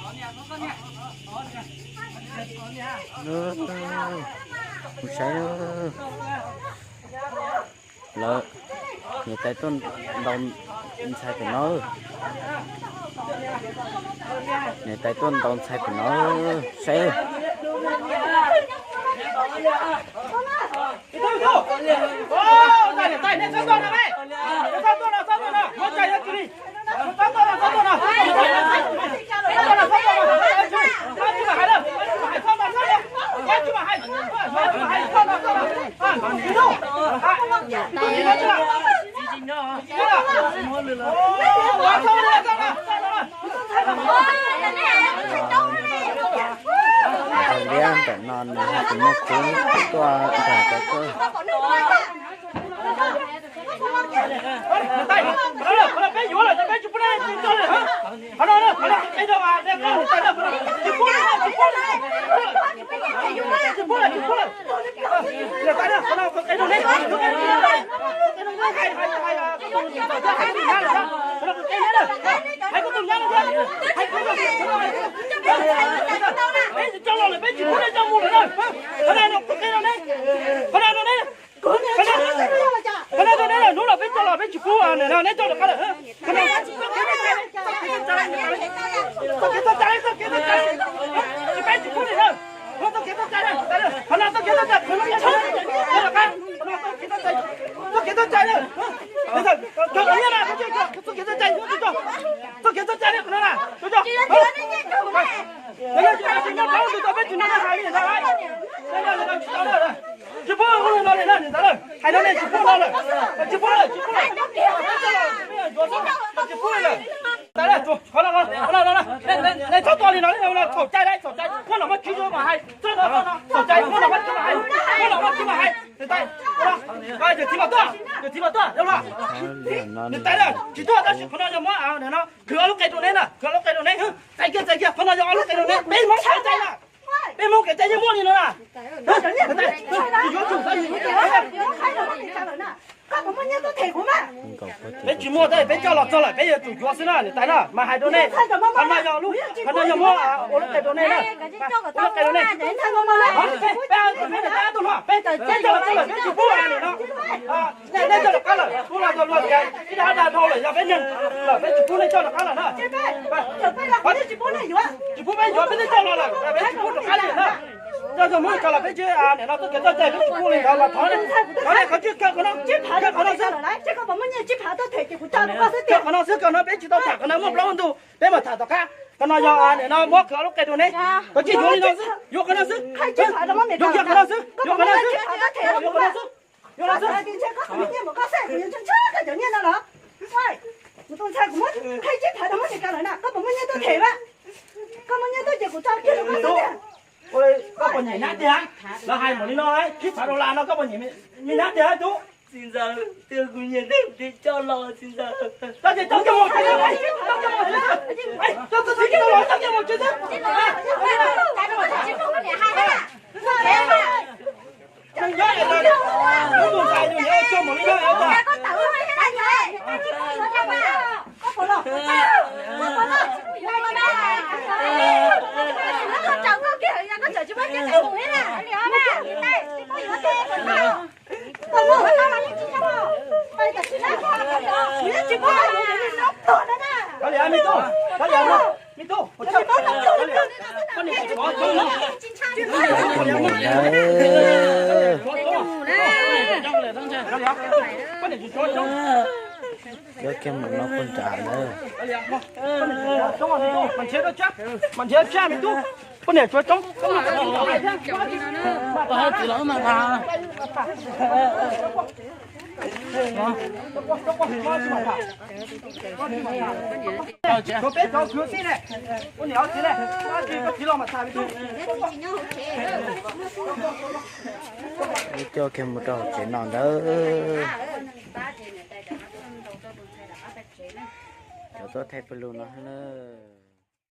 Mus saib lawm, niam tais tuaj ntaus ntxhais pem no. Niam tais tuaj ntaus ntxhais pem no, saib. Liab ntawm no nws ho tsis muaj tub tuaj nrog cov koj. Qhov no rau neb, hnub no peb coj los peb tsis pub, neb coj rov qab lawm. Txoj kev txoj cai, txoj kev txoj cai, peb tsis pub li na. Txoj kev txoj cai, qhov no txoj kev txoj cai, qhov no txoj kev txoj cai, txoj kev txoj cai, txoj kev txoj cai, txoj kev txoj cai, qhov no na, txoj kev txoj cai, peb tsis pub, tsis pub no li na, hais no ne tsis pub no lawm, tsis pub lawm, tsis pub lawm. Qhov no, qhov no, nej txhob tua li no, txhaum cai, txhaum cai, muab los muab tsis zoo mas hais, txhob tua, txhaum cai, muab los muab tsis mas hais, muab los muab tsis mas hais. Yawm txiv mas tuaj, yawm txiv mas tuaj, yawm txiv mas tuaj. Niam tais na, tsis tuaj tab sis qhov no yog muab no khwv ob lub qe rau neb na, khwv ob lub qe rau neb. Txais kiag, txais kiag, qhov no yog ob lub qe rau neb, peb Hmoob kev cai na. Peb Hmoob kev cai yeej muaj li no na. Peb tsis muaj tab peb coj los txog lawm peb yuav tsum yuav xwb na niam tais na, mas hais rau nej, qhov no yog lub, qhov no yog muab ua lub qe rau nej na, ua lub qe rau nej. Peb, peb, peb coj los txog lawm peb tsis pub li no. Nej coj rov qab lawm, pub los tau luag tias ib dab dab dhau lawm yog peb neeg lawm peb tsis pub nej coj rov qab lawm na. Tsis pub peb yuav, peb twb coj los lawm peb tsis pub rov qab li na. Coj txog Hmoob Mes Kas los peb tsis, nim no txoj kev txoj cai peb tsis pub li ntawd mas thov, thov nej qhov tsij kawg qhov no, kawg qhov no xwb, kawg qhov no xwb, kawg no peb tsis tau tham qhov no muaj plaub muaj ntug peb mam tham tom qab. Qhov no yog nim no muab khwv ob lub qe rau neb, koj tsij yuav li no xwb, yuav qhov no xwb, yuav kiag qhov no xwb, yuav qhov no xwb, yuav qhov no xwb. Koj puas nyiam nyab tiag? Lawv hais npaum li no, khib phav dollar no koj puas nyiam nyab tiag tub? Txiv ntxawm, twb kuv nyiam neb, kuv coj los txiv ntxawm. Coj kiag mus, coj kiag mus, coj kiag mus, coj kiag mus, coj kiag mus, coj kiag mus. Kav liam, me tub, kav liam, me tub, poj niam tsis tshuav coob no. Yuav kiag mus no pog nrad ntawd. Mas nrhiav tsab me tub, poj niam tsis tshuav coob. Peb cov khwv xib ne, ua niam ua txiv ne, koj txiv los mas tham me tub. Coj kiag mus rau hauv tsev no ntawd. Cov tuaj thaij pawg lug no na.